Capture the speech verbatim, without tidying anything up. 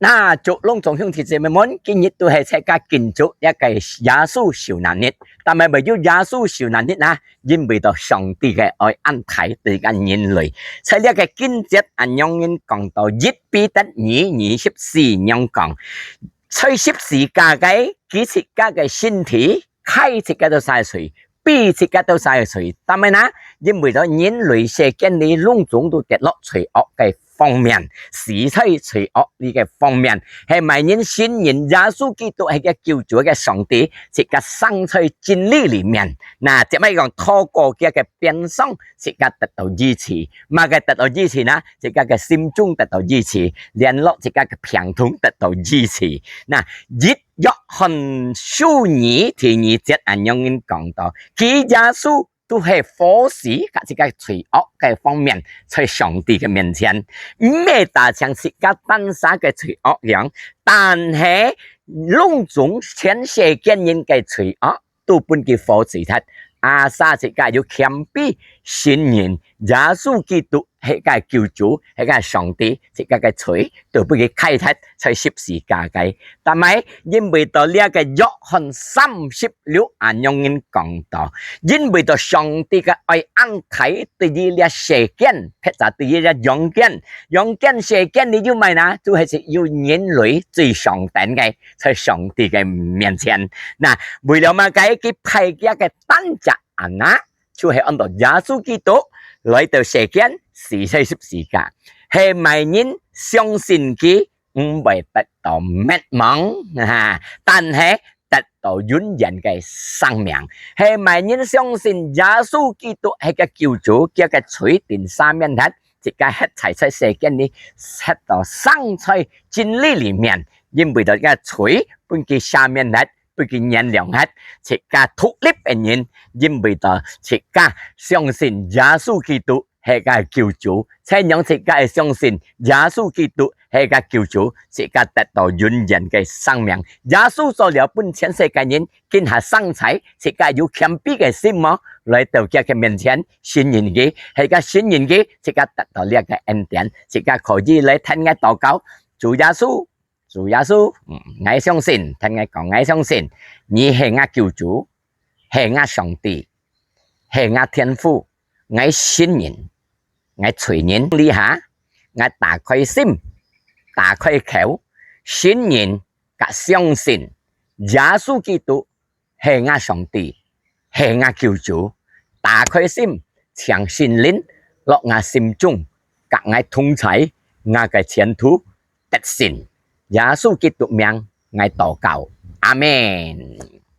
那祝攏總兄弟姊妹們，今日都係自家慶祝這个耶穌受難日，但係為了耶穌受難日啊，因為到上帝个愛恁大對个人類，在這个經節恁樣人講到一彼得二二十四恁樣講，在十字架个佢自家个身體，開自家到晒罪， 比自家都細个罪，但係呢，因為到人類世間裡攏總都跌落罪惡个方面，死在罪惡裡个方面，係麼人信認耶穌基督係个救主个上帝，自家生在真理裡面。那，這擺講透過佢个鞭傷，自家得到醫治。麼个得到醫治呢？自家个心中得到醫治，聯絡自家个病痛得到醫治。那，一約翰書二第二節恁樣講到，佢耶穌都係火死，甲自家罪惡个方面，在上帝个面前，毋係單淨自家單儕个罪惡樣，但係攏總全世間人个罪惡，都分佢火死忒。啊，所以自家有謙卑，信認耶穌基督係个救主，係个上帝，自家个罪都分佢開忒在十字架个。但係因為到這个約翰三十六恁樣講到，因為到上帝个愛恁大對於這世間，或者對於這陽間，陽間世間裡有麼呢？就係有人類最上等个，在上帝个面前。那，為了麼个佢派佢个單隻阿孲， 就係安到耶穌基督來到世間，死在十字架，係麼人相信佢毋會得到滅亡，哈，但係得到永遠个生命。係麼人相信耶穌基督係个救主，佢个罪定赦免忒，自家歇在在世間裡，歇到生在真理裡面，因為到个罪分佢赦免忒， 分佢原諒忒，自家獨立个人，因為到自家相信耶穌基督係个救主，才讓自家會相信耶穌基督係个救主，自家得到永遠个生命。耶穌做了分全世界人，今下生在，自家有謙卑个心無？來到佢个面前，信認佢，係个信認佢，自家得到這个恩典，自家可以來聽个禱告。主耶穌， 主耶穌，嗯，𠊎相信，聽𠊎講，𠊎相信，你係𠊎救主，係𠊎上帝，係𠊎天父，𠊎信認，𠊎罪人這下，𠊎打開心，打開口，信認，甲相信，耶穌基督 係𠊎上帝，係𠊎救主。打開心，請聖靈落𠊎心中，甲𠊎同在，𠊎个前途得勝。耶穌基督名，𠊎禱告。阿們。